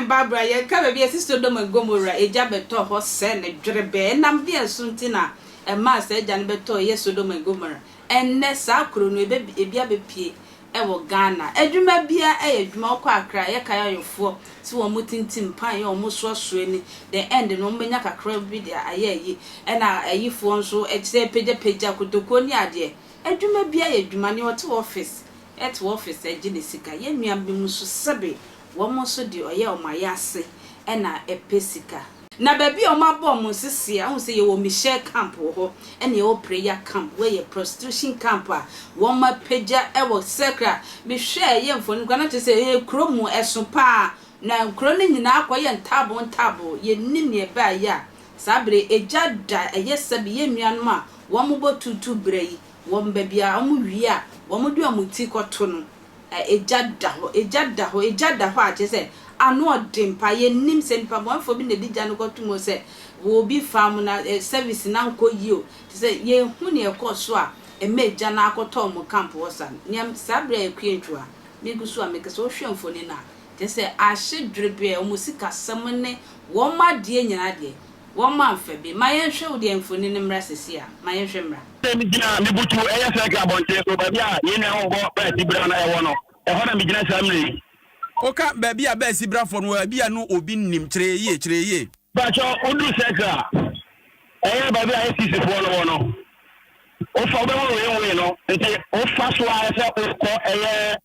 Wokan Bible a, yɛka baabi a ɛse Sodom and Gomorrah egya bɛtɔɔ hɔ sɛɛ no dwerebɛɛ. Ɛnam deɛn so nti na ɛmaa saa egya no bɛtɔɔ ɛyɛ Sodom and Gomorrah? Ɛnnɛ, saa kuro no, ebe, ebi abɛpue wɔ Ghana. Adwuma biara yɛ adwuma. Wokɔ Accra a, yɛkae ayɔfoɔ sɛ wɔn tintim pan yɛ wɔn soasoa ni. The end no, wɔbɛnya kakra bi de ayɛ ayi. Ɛna ayifoɔ nso, kyerɛ pagyapagya kotokuo ne adeɛ. Adwuma biara yɛ adwuma. Nea ɔte office, ɛte office gye ne sika. Yɛn nua binom nso, sɛbe wɔn nso deɛ ɔyɛ wɔn ayase na ɛpɛ sika. Na baabi a wɔabɔ wɔn nseseɛ, wohu sɛ yɛwɔ Michelle camp wɔ hɔ, ɛna yɛwɔ prayer camp, wei yɛ prostitution camp a wɔapagya wɔ circle a mehwɛɛ yɛ mfoni koraa na kyerɛ sɛ ɛyɛ kuro mu, ɛso pa ara, na nkuro no nyinaa akɔyɛ ntaaboo ntaaboo, yɛnnim deɛ ɛbaeɛ a saa berɛ yi egya da, ɛyɛ sɛbe yɛn nuanom a wɔbɔ tuutuu berɛ yi, wɔn baabi a wɔwie a wɔde wɔn ti kɔto no, Egya da hɔ, egya da hɔ, egya da hɔ a kyerɛ sɛ ano ɔden paa. Yɛnnim sɛ nipa bɔnefoɔ bi na ɛde gya no kɔto mu o, sɛ wɔ obi faa mu na service no ankɔ yie o. Kyerɛ sɛ yɛnhu nea ɛkɔɔ so a ɛma egya no akɔtɔ wɔn camp hɔ saa. Nea saa berɛ a Akua Antwi a megu so a meka sɛ wohwɛ mfonin no a, kyerɛ sɛ ahye dwerebɛɛ, wɔn sikasɛm ne wɔn adeɛ nyinaa deɛ, Wɔamfa bi. Ma yɛnhwɛ wo deɛ mfoni no mmra seesei a. Ma yɛnhwɛ mmra. Sɛ migyina me butu ɛyɛ sɛkɛ abɔnten so, baabi a yɛn nuanom bɔ bɛɛsi bra no wɔ no, ɛhɔ na migyina saa mmerɛ yi. Woka baabi a bɛɛsi brafoɔ no wɔ a, ebia no obi nnim. Kyerɛ yɛ yie, kyerɛ yɛ yie. Mpakyɛw, woduru sɛkɛ a, ɛyɛ baabi a ACC foɔ no wɔ no, wofa, wobɛhu railway no, nti wofa so ara sɛ wokɔ ɛyɛ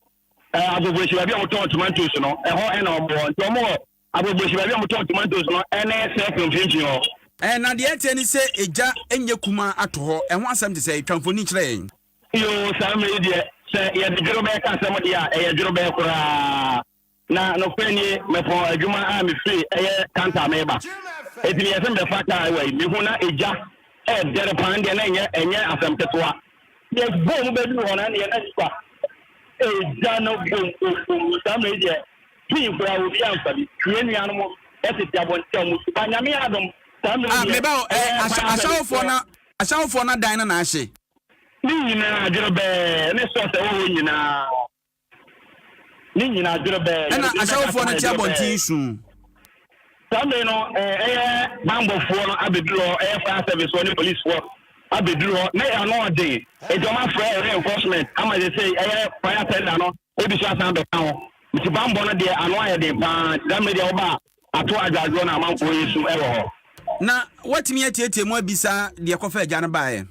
Agogohyi, baabi a wɔtɔn tomatoes no, ɛhɔ na wɔwɔ. Nti wɔwɔ Abobosi, baabi a wɔtɔn tomatoes no ne circle mfimfini hɔ. Na deɛ ɛteɛ ne sɛ egya nyɛ kumaa ato hɔ. Ɛho asɛm te sɛn? Twa mfoni kyerɛ yɛn. Yoo, saa mmerɛ yi deɛ, sɛ yɛde dworobɛɛ ka asɛm deɛ a, ɛyɛ dworobɛɛ koraa. Na nokorɛ nie, mepɔn adwuma a mefiri ɛyɛ Kanta mereba. Enti meyɛɛ sɛ mebɛfa kaa ɛwɔ yi. Mehu na egya ɛredɛre paa, ɛndeɛ na ɛnyɛ ɛnyɛ asɛm ketewa. Yɛbɔɔ mu bɛduru hɔ no, ɛndeɛ na nnipa egya no bom bom bom. Saa mmerɛ yi deɛ, Pii koraa obi amfa bi. Yɛn nuanom tete abɔnten a wɔsu ba. Nyame adom, saa mmerɛ Ah, yi deɛ, meba o, eh, ɛyɛ ahyɛ, fire service ahyɛwofoɔ foɔ. na, ahyɛwofoɔ na dan no na ahye. Ne nyinaa dwerɛbɛɛ, ne sɔs ɛwɔ hɔ nyinaa, ne nyinaa dwerɛbɛɛ. Ɛna Yɛde dwerɛbɛɛ ka ahyɛwofoɔ asɛm no ayɛ te abɔnten dwerɛbɛɛ. su. Saa mmerɛ no, eh, ɛyɛ banbɔfoɔ no abɛduru hɔ, ɛyɛ fire service foɔ ne police foɔ abɛduru hɔ, na ano ɔden, enti wɔn afrɛ reinforcement ama sesei ɛyɛ fire tender no ebi so asan bɛka ho. Nti banbɔ no deɛ ano ayɛ den paa, nti saa mmerɛ deɛ woba a ato adwadwoɔ na amanfoɔ resu wɔ hɔ. Na woatumi atiatia mu abisa deɛ ɛkɔfa agya no baeɛ?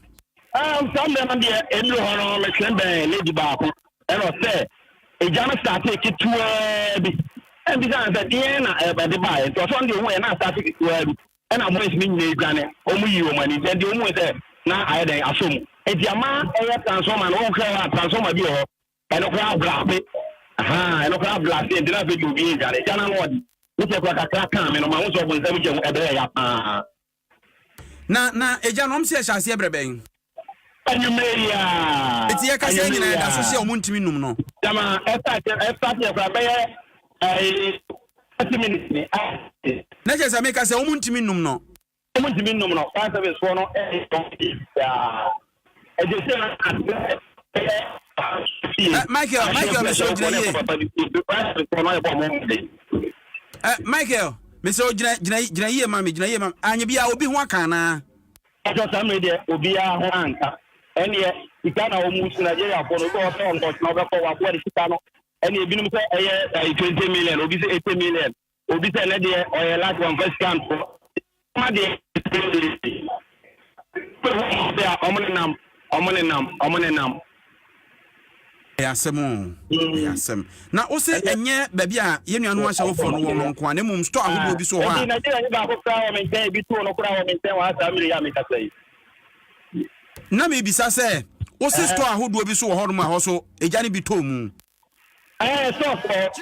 Um, saa mmerɛ no deɛ ɛduru hɔ no metwe bɛn lady baako ɛna ɔsɛ egya no startee ketewaa bi ɛna bisa no sɛ deɛn na ɛde baeɛ nti ɔsɛ ɔno deɛ ɔhu yɛ na astarte ketewaa bi ɛna boys no nyinaa dwane wɔn yii wɔn ani nti ɛdeɛ wɔn hu sɛ na ayɛ dɛn asɔ mu nti ama ɛyɛ transformer no wɔn hwɛ hɔ a transformer bi wɔ hɔ Ɛno koraa blase ahaa ɛno koraa blase nti na afei deɛ obi redwane gya no ano ɔde ne sɛ kora kakra kaa me no ma ho sɛ ɔbonsam gya mu ɛbɛyɛ ya paa. Na na egya no wɔn sɛ ɛhyɛ aseɛ berɛ bɛn? Anwummerɛ yi ara. Eti yɛka sɛ Anwummerɛ nyinaa yi ɛda so ara. sɛ wɔn ntumi num no. Gyama ɛstate ɛstate yɛ koraa bɛyɛ ɛɛ 30 minutes ni. Na kyerɛ sɛ meka sɛ wɔn ntumi num no. Wɔn ntumi nnom no, fire service foɔ no ɛyɛ wɔn biara. Ɛgye sɛ ɛyɛ fie. Eh, Michael, Michael, mesɛ ogyina yie. Fire service foɔ no ayɛ bɔ wɔn mmɔden. Eh, Michael, mesɛ ogyina gyina gyina yie ma me, gyina yie ma me. Anyɛ biara obi ho aka anaa? Ɛsɛ saa mmiri deɛ obiara ho anka. Ɛnneɛ sika na wɔn su Nigeriafoɔ no obi wɔ hɔ sɛ ɔnkɔtena ɔbɛkɔ wakoa de sika no. Ɛnneɛ ebinom sɛ ɛyɛ ɛyɛ 20 million, obi sɛ 80 million. Obi sɛ ne deɛ ɔyɛ lucky wamfa sika anto ma deɛ a ɔmo nenam ɔmo nenam ɔmo nenam. Ɛyɛ asɛm o, ɛyɛ asɛm. Na wo se ɛnyɛ baabi a yɛn nuanom ahyɛwofoɔ no wɔ no nko a, na mmom store ahodoɔ bi so wɔ hɔ a. Nti Nigeria ni baako koraa wɔ me nkyɛn, ebi too no koraa wɔ me nkyɛn wɔ ha saa mmere yi a mekasa yi. Na mebisa sɛ, wo se store ahodoɔ bi so wɔ hɔnom a ɛhɔ so egya no bi tɔɔ mu? Ɛɛ shop wɔ hɔ,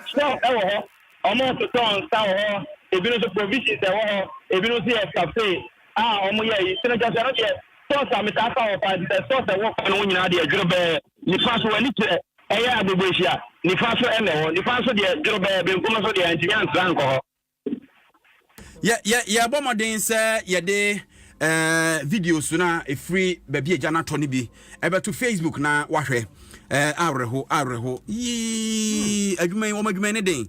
shop ɛwɔ hɔ, ɔmo totɔ nsa wɔ hɔ, ebinom nso provisions ɛwɔ hɔ, ebinom nso yɛ cafe a ɔmo yɛ yi. Nti no kyerɛ sɛ ɛno deɛ stores a metaa fa hɔ paa nti sɛ stores ɛwɔ kwan no ho nyinaa deɛ dworobɛɛ, nifa so w'ani kyerɛ ɛyɛ Agbogboehyia, nifa so ɛna ɛwɔ, nifa nso deɛ dworobɛɛ, benkum nso deɛ antumi antra ankɔ hɔ. Yɛ yɛ yɛbɔ mmɔden sɛ yɛde ɛɛ videos no a ɛfiri baabi agya no atɔ no bi ɛbɛto Facebook na wahwɛ. Ɛɛ awerɛho awerɛho yii adwuma yi wɔn adwuma yi ne den.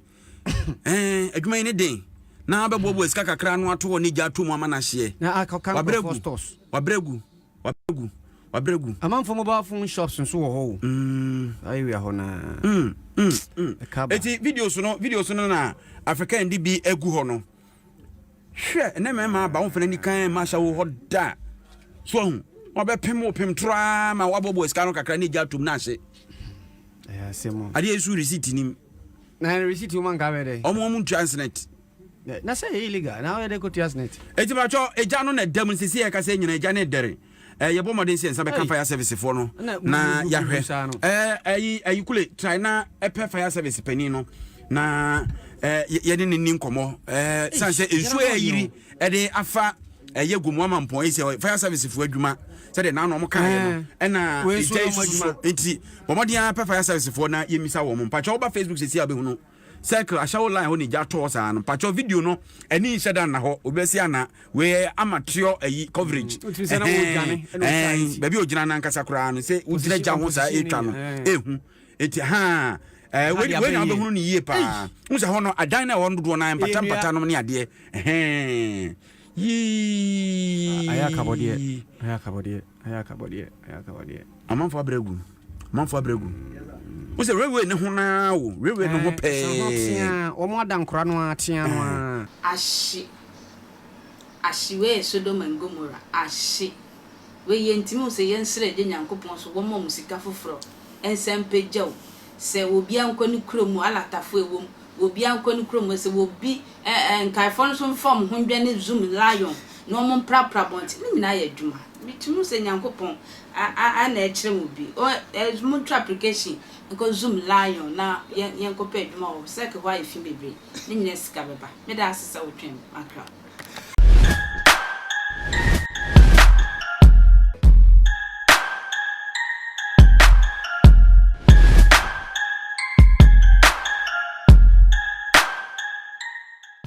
Ɛɛ adwuma yi ne den. Na bɛboaboa sika kakra ano ato hɔ ne gya ato mu ama no ahyeɛ. Na akɔka Wabrɛ nkurɔfoɔ gu. stores. Wabrɛ gu. Wabrɛ gu. Wabrɛ gu. Amanfoɔ mobile phone shops nso wɔ hɔ o. Saa area hɔ no ara. Ɛka ba. Eti videos no videos no na African de bi agu hɔ no. Hwɛ ɛnɛ mmarima aba wo mfana ni kan ma ahyɛ wo hɔ da. So ahu wɔbɛpem wo pem toraa ma woabɔbɔ sika no kakra ne gya atom na ahye. Ɛyɛ asɛm o. Adeɛ nso receipt nim. Na receipt wo ma nka bɛ dɛ. Ɔmo ɔmo ntua nsenet. Na sɛ ɛyɛ illegal na ɔyɛ dɛ kɔtua SSNIT. Eti patwɔ egya no na ɛda mu sisi yɛ kasa nyina egya no dɛre. Eh, yɛbɔ mmɔden sɛ yɛn nsa bɛka fire service foɔ no na yɛahwɛ. Eh, ayi ayi kule try na ɛpɛ fire service panin no na eh, yɛne ne ni nkɔmmɔ. Eh, san sɛ nsuo yɛ ayiri ɛde afa ɛyɛ gomu ama mpɔn yi sɛ fire service foɔ adwuma sɛdeɛ naano ɔmo kaeɛ no ɛna egya yi susu nti bɔ mmɔden ara pɛ fire service foɔ na yɛmmisa wɔn. Mpakyɛ woba Facebook sɛsi a wobɛhunu Circle ahyɛwo line hɔ na egya tɔɔ saa no. Mpakyɛw video no ani nhyɛ da nna hɔ. Obi bɛse ana wei yɛ amateur ayi coverage. Wotumi sɛ na wɔredwane ɛna ɔtwa Ɛhɛn nti. baabi a ogyina no ankasa koraa no sɛ wogyina gya ho saa Position etwa no no yɛ, ehu. Eti haa ɛɛ Ha wei deɛ wei na abɛn yie. wobɛhunu no yie paa. Wohu sɛ hɔ no adan no a ɛwɔ hɔ no dodoɔ no ara mpata Ɛyɛ nnua. mpata nom ne adeɛ. Ɛhɛn yii. Ayɛ akabɔdeɛ. Ayɛ akabɔdeɛ. Ayɛ akabɔdeɛ. Ayɛ akabɔdeɛ. Amanfo abrɛ agu. Amanfo abrɛ agu. Wo sɛ railway ne ho naa o. Railway ne ho Ɛɛ, san ho pɛɛ. teaa. Wɔn ada nkora no ara tea no ara. Ahye. Ahye wei yɛ Sodom and Gomorrah. Ahye. Wei yɛntumi hu sɛ yɛnsrɛ Agya Nyankopɔn so wɔmma wɔn sika foforɔ nsan mpagya o. Sɛ obiara nkɔ ne kurom o, Alatafo ɛwom, obiara nkɔ ne kurom o, sɛ obi ɛ ɛ nkaefoɔ no nso mfa wɔn ho ndwane zoom lion na wɔn mprapra abɔnten, ne nyinaa yɛ adwuma. Metumi hu sɛ Nyankopɔn a a a na ɛkyerɛ mo bi. O ɛ monto application nkɔ zoom lion na yɛn yɛnkɔpɛ adwuma wɔ hɔ. Circle hɔ ayɛ fi bebree. Ne nyinaa sika bɛba. Meda ase sɛ wotwɛn me. Makra.